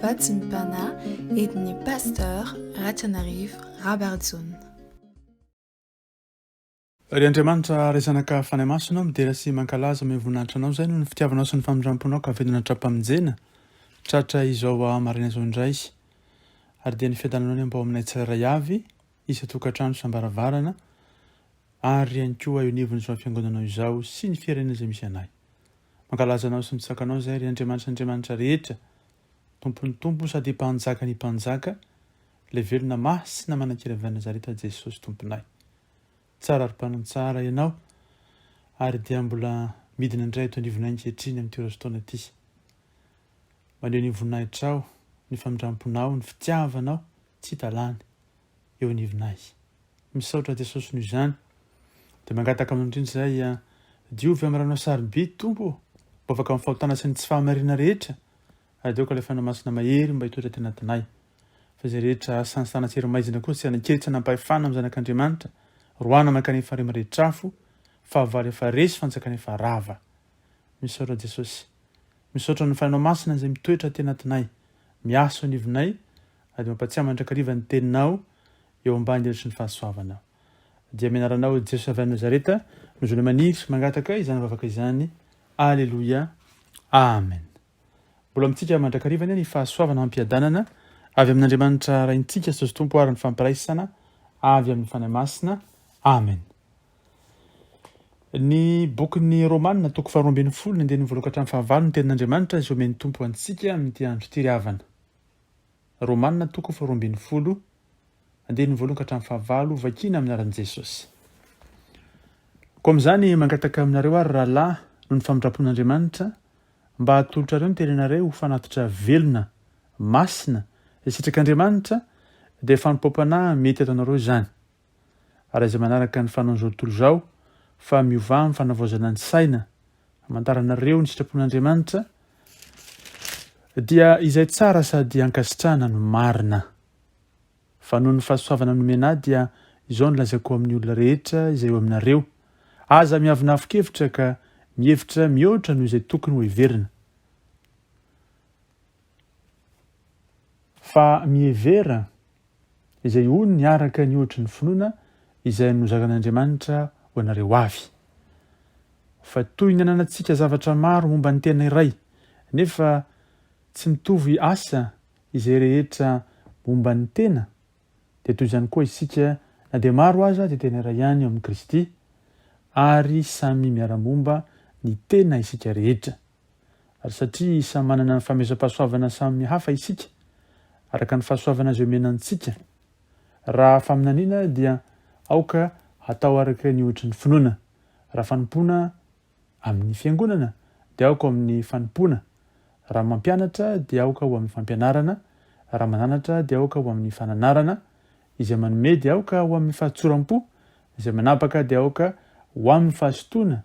Vatsim-panahy entin'ny Pasteur Ratrianarivo Rabarijaona. Ry Andriamanitra Ray Zanaka Fanahy Masina ô, midera sy mankalaza omeo voninahitra Anao izay noho ny fitiavanao sy ny famindramponao ka velona hatrampamonjena tratra izao maraina izao indray. Ary dia ny fiadananao ny ambao aminay tsirairay avy, isan-tokantrano sy am-baravarana, ary ihany koa eo anivon'izao fiangonanao izao sy ny firenena izay misy anay. Mankalaza Anao sy mitsaka Anao izahay, ry Andriamanitra Andriamanitra rehetra, Tompon'ny tompo sady Mpanjakan'ny mpanjaka, Ilay velona masina manan-kery avy any Nazareta, Jesosy Tomponay. Tsara ry Mpanao tsara Ianao, ary dia mbola midina indray eto anivonay ankehitriny amin'ity ora sy taona ity. Maneho ny voninahitrao, ny famindram-ponao, ny fitiavanao tsy hita lany eo anivonay. Misaotra Jesosy noho izany. Dia mangataka aminao indrindra izahay, diovy amin'ny ranao sarobidy Tompo ô, mba afaka amin'ny fahotana sy ny tsy fahamarinana rehetra, ary dia aoka ilay Fanahy Masina mahery mba hitoetra aty anatinay. Fa izay rehetra asan'ny satana sy herimaizina koa tsy hanan-kery tsy hanam-pahefana amin'ny Zanak'Andriamanitra, roahina mankany amin'ny farihy mirehitra afo, fahavalo efa resy, fanjakana efa rava. Misaotra Jesosy. Misaotra ny Fanahinao Masina izay mitoetra aty anatinay, miasa eo anivonay, ary dia mampatsiahy mandrakariva ny Teninao eo ambany elatry ny fahasoavanao. Dia amin'ny anaranao Jesosy avy any Nazareta no zonay maniry sy mangataka izany vavaka izany. Aleloia. Amen. Mbola amintsika mandrakariva anie ny fahasoavana ampiadanana avy amin'Andriamanitra Raintsika sy Jesosy Tompo ary ny fampiraisana avy amin'ny Fanahy Masina. Amen. Ny bokin'ny Romana toko faharoa 12 ny andininy voalohany ka hatramin'ny fahavalo ny tenin'Andriamanitra izay omen'ny Tompo antsika amin'ity andro ity ry havana. Romana toko faharoa 12 Andininy voalohany ka hatramin'ny fahavalo, Vakina amin'ny anaran'i Jesosy. Koa amin'izany, mangataka aminareo aho, ry rahalahy, noho ny famindram-pon'Andriamanitra, mba hatolotrareo ny tenanareo ho fanatitra velona, masina, izay sitrak'Andriamanitra, dia fanompoam-panahy mety ataonareo izany. Ary aza manaraka ny fanaon'izao tontolo izao, fa miovà amin'ny fanavaozana ny saina, hamantaranareo ny sitrapon'Andriamanitra, dia izay tsara sady ankasitrahana no marina. Fa noho ny fahasoavana nomena ahy dia izao no lazaiko amin'ny olona rehetra izay eo aminareo, Aza miavonavon-kevitra ka mihevitra mihoatra noho izay tokony hoheverina. Fa mihevera izay onony araka ny ohatry ny finoana izay nozaran'Andriamanitra ho anareo avy. Fa toy ny ananantsika zavatra maro momba ny tena iray, nefa tsy mitovy asa Izay rehetra momba ny tena, dia toy izany koa isika, na dia maro aza dia tena iray ihany ao amin'i Kristy, ary samy miara-momba ny tena isika rehetra. Ary satria samy manana ny fanomezam-pahasoavana samy hafa isika, araka ny fahasoavana izay omena antsika, raha faminaniana dia aoka hatao araka ny ohatry ny finoana, raha fanompoana Amin'ny fiangonana dia aoka ho amin'ny fanompoana, raha mampianatra dia aoka ho amin'ny fampianarana, raha mananatra dia aoka ho amin'ny fananarana, izay manome dia aoka ho amin'ny fahatsoram-po, izay manapaka dia aoka ho amin'ny fahazotoana,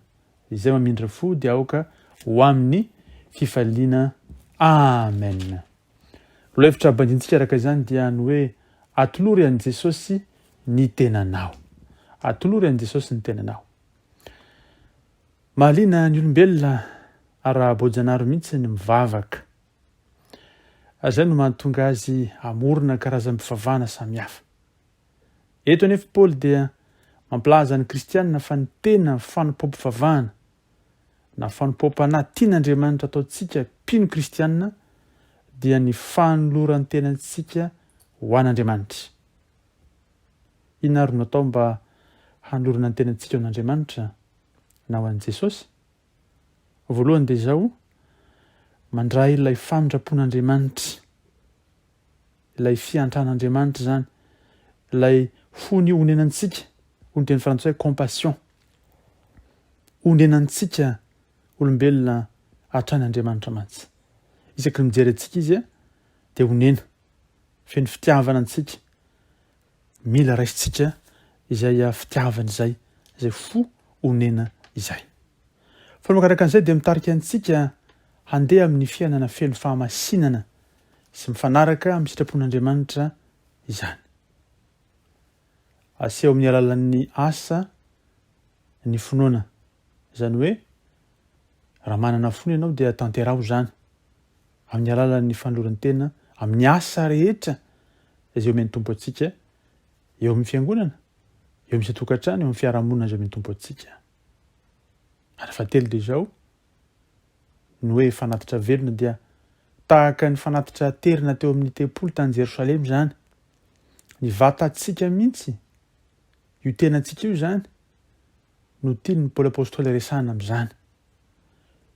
izay mamindra fo dia aoka ho amin'ny fifaliana. Amen. Lohahevitra banjintsika araka izany dia ny hoe atolory an'i Jesosy ny tenanao. Atolory an'i Jesosy ny tenanao. Mahaliana ny olombelona ara-boajanahary mihitsy ny mivavaka. Izay no mahatonga azy hamorona karazam-pivavahana samihafa. Eto anefa Paoly dia mampilaza ny kristianina fa ny tena fanompoam-pivavahana na fanompoam-panahy tian'Andriamanitra ataontsika mpino kristianina dia ny fanoloran-tenantsika ho an'Andriamanitra. Inona ary no atao mba hanolorana ny tenantsika ho an'Andriamanitra na ho an'i Jesosy? Voalohany dia izao, mandray ilay famindram-pon'Andriamanitra, ilay fiantran'Andriamanitra izany, ilay fony onenantsika, hoy ny teny frantsay hoe compassion. Onenantsika olombelona hatrany Andriamanitra mantsy. Isaky ny mijery antsika izy dia onena, feno fitiavana antsika. Mila raisintsika izay fitiavana izay, izay fo onena izay. Fa ny makaraka an'izay dia mitarika antsika handeha amin'ny fiainana feno fahamasinana sy mifanaraka amin'ny sitrapon'Andriamanitra izany. Aseho amin'ny alalan'ny asa ny finoana. Izany hoe, raha manana finoana ianao dia tanteraho izany. Amin'ny alalan'ny fanoloran-tena amin'ny asa rehetra izay omen'ny Tompo antsika eo amin'ny fiangonana, eo amin'ny isan-tokantrano, eo amin'ny fiarahamonina izay omen'ny Tompo antsika. Ary fahatelo dia izao, ny hoe fanatitra velona dia tahaka ny fanatitra aterina teo amin'ny tempoly tany Jerosalema izany. Ny vatantsika mihitsy, io tenantsika io izany, no tian'ny Paoly Apostoly resahina amin'izany.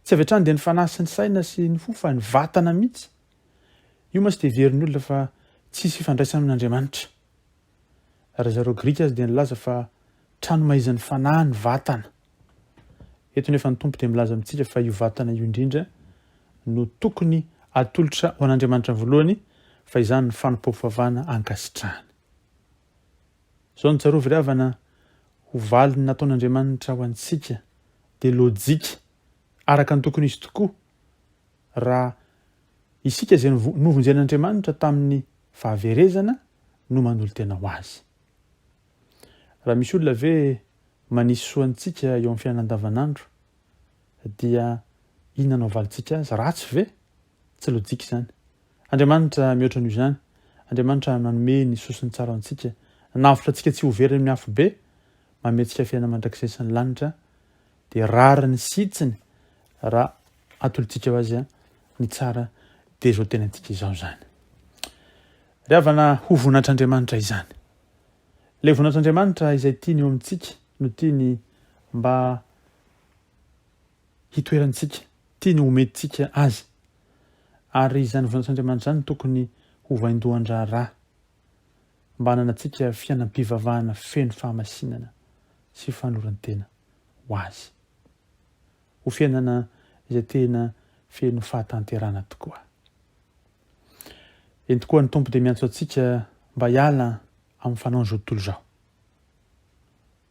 Tsy avy hatrany dia ny fanahy sy ny saina sy ny fo fa ny vatana mihitsy. Io mantsy dia heverin'ny olona fa tsisy fifandraisana amin'Andriamanitra. Ry zareo Grika aza dia nilaza fa tranomaizan'ny fanahy ny vatana. Eto nefa ny Tompo dia milaza amintsika fa io vatana io indrindra no tokony atolotra ho an'Andriamanitra voalohany fa izany no fanompoam-pivavahana ankasitrahany. Izao no tsarovy ry havana, ho valiny nataon'Andriamanitra ho antsika dia lojika araka ny tokony izy tokoa raha isika izay novonjen'Andriamanitra tamin'ny fahaverezana no manolo-tena ho azy. Raha misy olona ve manisy soa antsika eo amin'ny fiainana andavanandro dia inona no havalintsika azy? Ratsy ve? Tsy lojika izany. Andriamanitra mihoatra noho izany. Andriamanitra nanome ny soa sy ny tsara ho antsika, nanavotra antsika tsy ho very amin'ny afobe, manome antsika fiainana mandrakizay sy ny lanitra, dia rariny sy hitsiny raha atolotsika ho azy ny tsara dia izao tenantsika izao izany. Ry havana, ho voninahitr'Andriamanitra izany. Ilay voninahitr'Andriamanitra izay tiany eo amintsika no tiany mba hitoerantsika, tiany homentsika Azy. Ary izany voninahitr'Andriamanitra izany no tokony ho vaindohan-draharaha mba hananantsika fiainam-pivavahana feno fahamasinana sy fanoloran-tena ho Azy. Ho fiainana izay tena feno fahatanterahana tokoa. Eny tokoa ny Tompo dia miantso antsika mba hiala amin'ny fanaon'izao tontolo izao.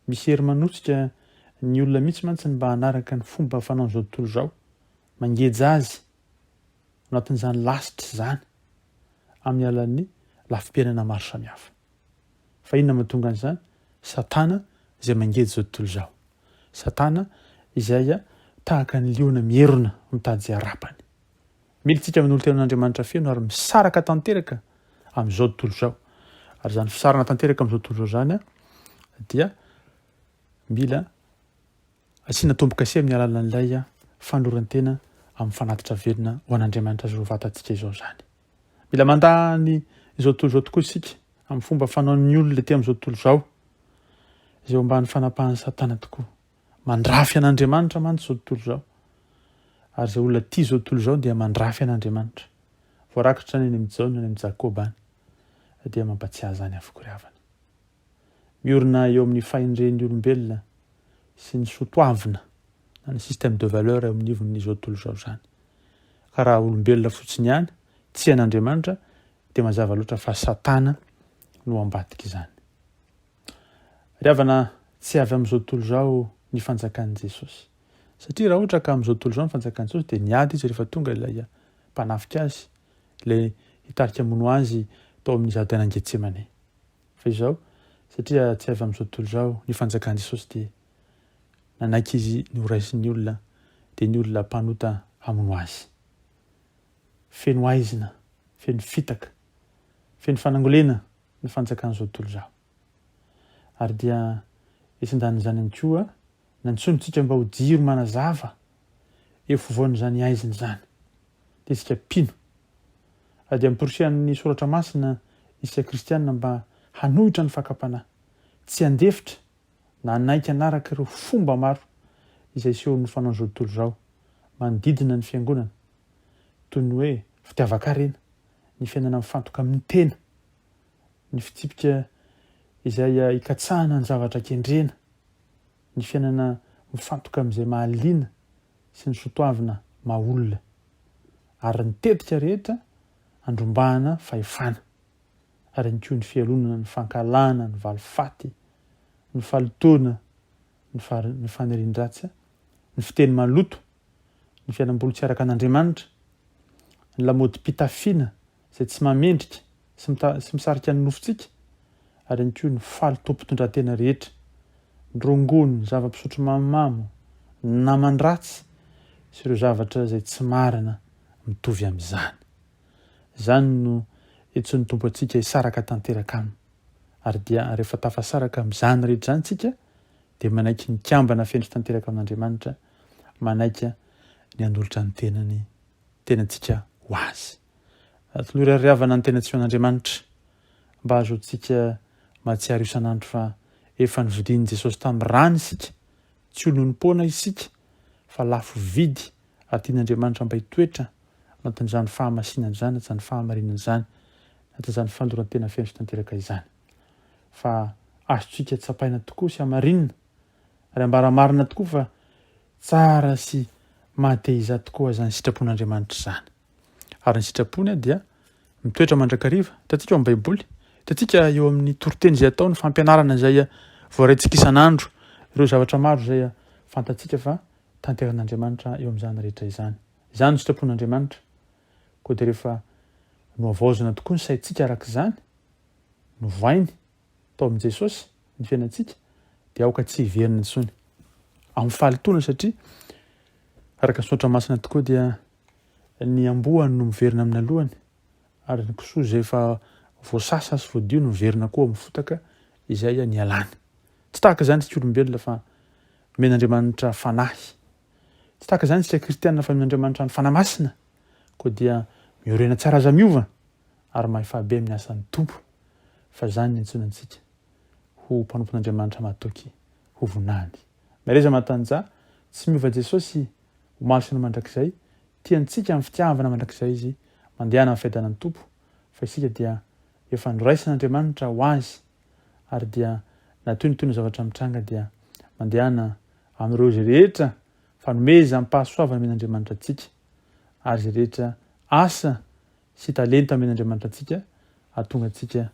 Misy hery manosika ny olona mihitsy mantsy ny mba hanaraka ny fomba fanaon'izao tontolo izao, mangeja azy ao anatin'izany lasitra izany amin'ny alalan'ny lafim-piainana maro samihafa. Fa inona mahatonga an'izany? Satana izay mangeja izao tontolo izao. Satana izay tahaka ny liona mierona mitady izay harapany. Mila isika manolo-tena an'Andriamanitra feno ary misaraka tanteraka amin'izao tontolo izao. Ary izany fisarana tanteraka amin'izao tontolo izao izany dia mila asiana tombo-kase amin'ny alalan'ilay fanoloran-tena amin'ny fanatitra velona ho an'Andriamanitra izao vatantsika izao izany. Mila mandà ny izao tontolo izao tokoa isika amin'ny fomba fanaon'ny olona ety amin'izao tontolo izao izay eo ambany fanapahan'i Satana tokoa. Mandrafy an'Andriamanitra mantsy izao tontolo izao. Ary izay olona tia izao tontolo izao dia mandrafy an'Andriamanitra. Voarakitra izany any amin'i Jaona, any amin'i Jakoba any. Dia mampatsiahy izany avokoa ry havana. Miorina eo amin'ny fahendren'ny olombelona sy ny soatoavina na ny système de valeur eo amin'ny ivon'izao tontolo izao izany. Ka raha olombelona fotsiny ihany, tsy an'Andriamanitra, dia mazava loatra fa Satana no ambadik'izany. Ry havana, tsy avy amin'izao tontolo izao ny fanjakan'i Jesosy. Satria raha ohatra ka amin'izao tontolo izao ny fanjakan'i Jesosy dia niady izy rehefa tonga ilay mpanafika azy, ilay hitarika hamono azy tao amin'ny zaridainan'i Getsemane. Fa izao, satria tsy avy amin'izao tontolo izao ny fanjakan'i Jesosy dia nanaiky izy ny horaisin'ny olona, dia ny olona mpanota hamono azy. Feno haizina, feno fitaka, feno fanangolena ny fanjakan'izao tontolo izao. Ary dia etsy andanin'izany ihany koa, nantsoiny isika mba ho jiro manazava eo afovoan'izany haizina izany. Dia isika mpino. Ary dia amporisihan'ny Soratra Masina isika kristiana mba hanohitra ny fakam-panahy, tsy handefitra na hanaiky hanaraka ireo fomba maro izay isehon'ny fanaon'izao tontolo izao manodidina ny fiangonana, toy ny hoe fitiavan-karena, ny fiainana mifantoka amin'ny tena, ny fitsipika izay ikatsahana ny zavatra kendrena, ny fiainana mifantoka amin'izay mahaliana sy ny soatoavina maha olona, ary ny tetika rehetra andrombahana fahefana, ary ihany koa ny fialonana, ny fankahalana, ny valifaty, ny fahalotoana, ny ny fanirian-dratsy, ny fiteny maloto, ny fialam-boly tsy araka an'Andriamanitra, ny lamaodim-pitafiana izay tsy mahamendrika sy sy misarika ny nofontsika, ary ihany koa ny fahalotoam-pitondrantena rehetra, ny rongony, ny zava-pisotro mamomamo, ny naman-dratsy sy ireo zavatra izay tsy marina. mitovy amin'izany. Izany no iantsoan'ny Tompo antsika hisaraka tanteraka Aminy. Ary dia rehefa tafasaraka amin'izany rehetra izany isika dia manaiky ny hikambana feno sy tanteraka amin'Andriamanitra, manaiky ny hanolotra ny tenany, tenantsika ho Azy. Atolory ary havana ny tenantsika ho an'Andriamanitra mba hahazoantsika mahatsiaro isan'andro fa efa novidian'i Jesosy tamin'ny rany isika, tsy olom-poana isika fa lafo vidy ary tian'Andriamanitra mba hitoetra anatin'izany fahamasinana izany, anatin'izany fahamarinana izany, anatin'izany fanoloran-tena feno sy tanteraka izany. Fa azontsika tsapaina tokoa sy hamarinina ary ambara marina tokoa fa tsara sy maha-te-hizaha tokoa izany sitrapon'Andriamanitra izany. Ary ny sitrapony dia mitoetra mandrakariva. Hitantsika ao amin'ny Baiboly, hitantsika eo amin'ny toriteny izay atao, ny fampianarana izay voaraintsika isan'andro, ireo zavatra maro izay fantatsika fa tanteran'Andriamanitra eo amin'izany rehetra izany. Izany no sitrapon'Andriamanitra. Koa dia rehefa nohavaozina tokoa ny saintsika araka izany, novainy tao amin'i Jesosy ny fiainantsika, dia aoka tsy hiverina intsony amin'ny fahalotoana satria araka ny soratra masina tokoa dia ny amboa no miverina amin'ny alohany ary ny kisoa izay efa voasasa sy voadio no miverina koa amin'ny fotaka izay nialany. Tsy tahaka izany isika olombelona fa nomen'Andriamanitra fanahy. Tsy tahaka izany isika kristiana fa nomen'Andriamanitra ny fanahy masina. Koa dia miorena tsara aza miova ary mahefaha be amin'ny asan'ny Tompo fa izany ny antsoina antsika ho mpanompon'Andriamanitra mahatoky ho vonany. Mahereza matanjaha, tsy miova Jesosy omaly sy ny mandrakizay, tia antsika amin'ny fitiavana mandrakizay Izy, mandehana amin'ny fiadanan'ny Tompo fa isika dia efa noraisin'Andriamanitra ho Azy ary dia na toy ny toy ny zavatra mitranga dia mandehana amin'ireo izay rehetra fanomezam-pahasoavana omen'Andriamanitra antsika ary izay rehetra asa sy talenta omen'Andriamanitra antsika hahatonga antsika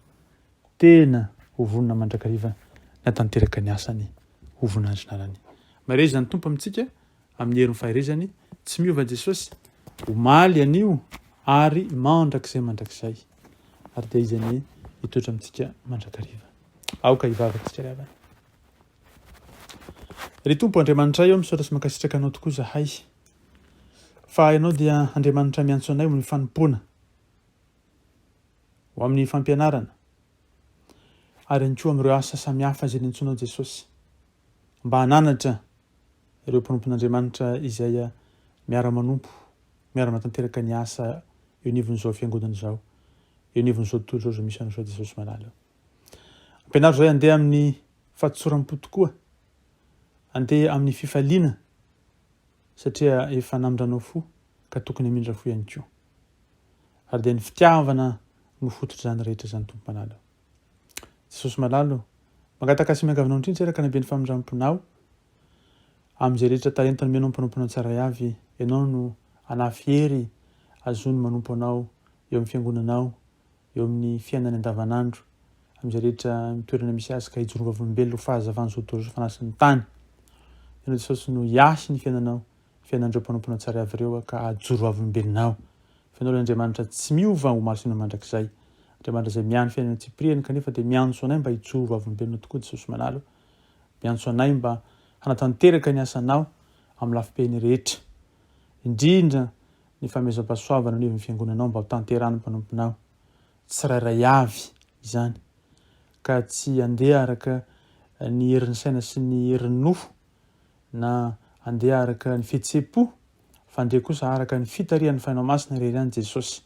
tena ho vonona mandrakariva ny hatanteraka ny asany ho voninahitrinarany. Mahereza ny Tompo amintsika amin'ny herin'ny faherezany, tsy miova Jesosy, omaly, anio ary mandrakizay mandrakizay. Ary dia Izy anie hitoetra amintsika mandrakariva. Aoka hivavaka isika ry havana. Ry Tompo Andriamanitray ô, misaotra sy mankasitraka Anao tokoa izahay. Fa Ianao dia Andriamanitra miantso anay ho amin'ny fanompoana, ho amin'ny fampianarana, ary ihany koa amin'ireo asa samihafa izay niantsoanao Jesosy, mba hananatra ireo mpanompon'Andriamanitra izay miara-manompo, miara-manatanteraka ny asa eo anivon'izao fiangonana izao, eo anivon'izao tontolo izao izay misy an'izao Jesosy malala. Ampianaro izahay handeha amin'ny fahatsoram-po tokoa, handeha amin'ny fifaliana satria efa namindranao fo ka tokony hamindra fo ihany koa. Ary dia ny fitiavana no fototr'izany rehetra izany Tompo malala. Jesosy malala o, mangataka sy miangavy anao indrindra araka ny haben'ny famindram-ponao, amin'izay rehetra talenta nomenao mpanomponao tsirairay avy, ianao no hanafy hery azony manompo anao eo amin'ny fiangonanao, eo amin'ny fiainany andavanandro, amin'izay rehetra toerana misy azy ka hijoro vavolombelona ho fahazavan'izao tontolo izao fanasin'ny tany. Ianao Jesosy no hiahy ny fiainanao, fiainan'ireo mpanomponao tsara avy ireo ka hajoro vavolombelonao. Fa ianao ilay Andriamanitra tsy miova ho masina mandrakizay. Andriamanitra izay miahy ny fiainana tsipiriany kanefa dia miantso anay mba hijoro vavolombelona tokoa Jesosy malala. Miantso anay mba hanatanteraka ny asanao amin'ny lafim-pehiny rehetra. Indrindra ny fanomezam-pahasoavana anivon'ny fiangonanao mba ho tanterahan'ny mpanomponao tsirairay avy izany ka tsy handeha araka ny herin'ny saina sy ny herin'ny nofo na handeha araka ny fihetseham-po fa handeha kosa araka ny fitarihan'ny Fanahy Masina irery ihany Jesosy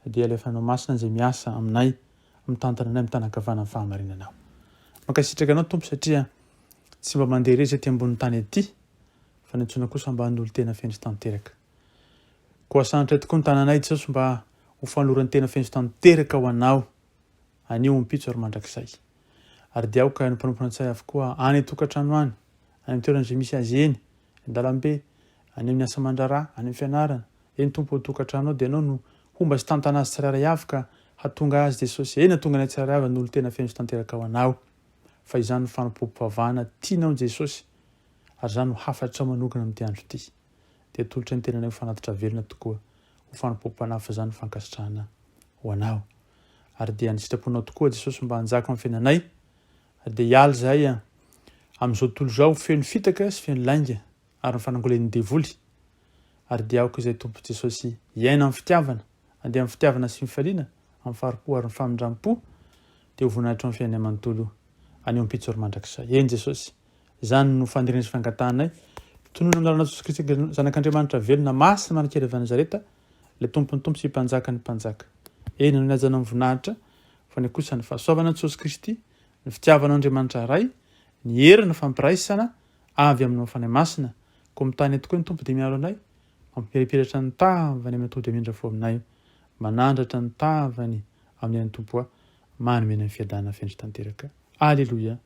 dia ilay Fanahy Masina izay miasa aminay mitantana anay mitanankavanan'ny fahamarinanao. Mankasitraka anao Tompo satria tsy mba mandeha irery aty ambonin'ny tany aty fa ny antsoina kosa mba hanolo-tena feno sy tanteraka. Koa asandratra tokoa ny tananay Jesosy mba ho fanoloran-tena feno sy tanteraka ho Anao, anio, ampitso ary mandrakizay. Ary dia aoka ny mpanompona antsay avokoa any an-tokantrano any, any amin'ny toerana izay misy azy eny, an-dalambe, any amin'ny asa aman-draharaha, any amin'ny fianarana, eny Tompo ao an-tokantrano ao dia Ianao no homba sy tantana azy tsirairay avy ka hatonga azy Jesosy, eny hatonga anay tsirairay avy hanolo-tena feno sy tanteraka ho Anao, fa izany no fanompoam-pivavahana tianao Jesosy, ary izany no hafatrao manokana amin'ity andro ity. Dia atolotra ny tenanay ho fanatitra velona tokoa, ho fanompoam-panahy fa izany no fankasitrahana ho Anao. Ary dia ny sitraponao tokoa Jesosy mba hanjaka ao amin'ny fiainanay, ary dia hiala izahay amin'izao tontolo izao feno fitaka sy feno lainga ary ny fanangolen'ny devoly. Ary dia aoka izay Tompo Jesosy hiaina amin'ny fitiavana, handeha amin'ny fitiavana sy fifaliana, amin'ny fahari-po ary ny famindram-po, dia ho voninahitro amin'ny fiainanay manontolo, anio ampitso ary mandrakizay. Eny Jesosy, izany no faniriana sy fangatahanay. Tonony amin'ny anaranao Jesosy Kristy Zanak'Andriamanitra velona, masina manan-kery avy any Nazareta, ilay Tompon'ny Tompo sy Mpanjakan'ny Mpanjaka. Eny, anao ny hajanao ny voninahitra, fa ny kosa ny fahasoavana Jesosy Kristy, ny fitiavanao Andriamanitra Ray, ny herin'ny fampiraisana avy aminao Fanahy Masina, koa mitahy anay tokoa ny Tompo dia miaro anay, mampipirapiratra ny tavany amin'ny Tompo dia mindra fo aminay, manandratra ny tavany amin'ny an'ny Tompo aho, manome anay ny fiadanana feno sy tanteraka. Aleloia.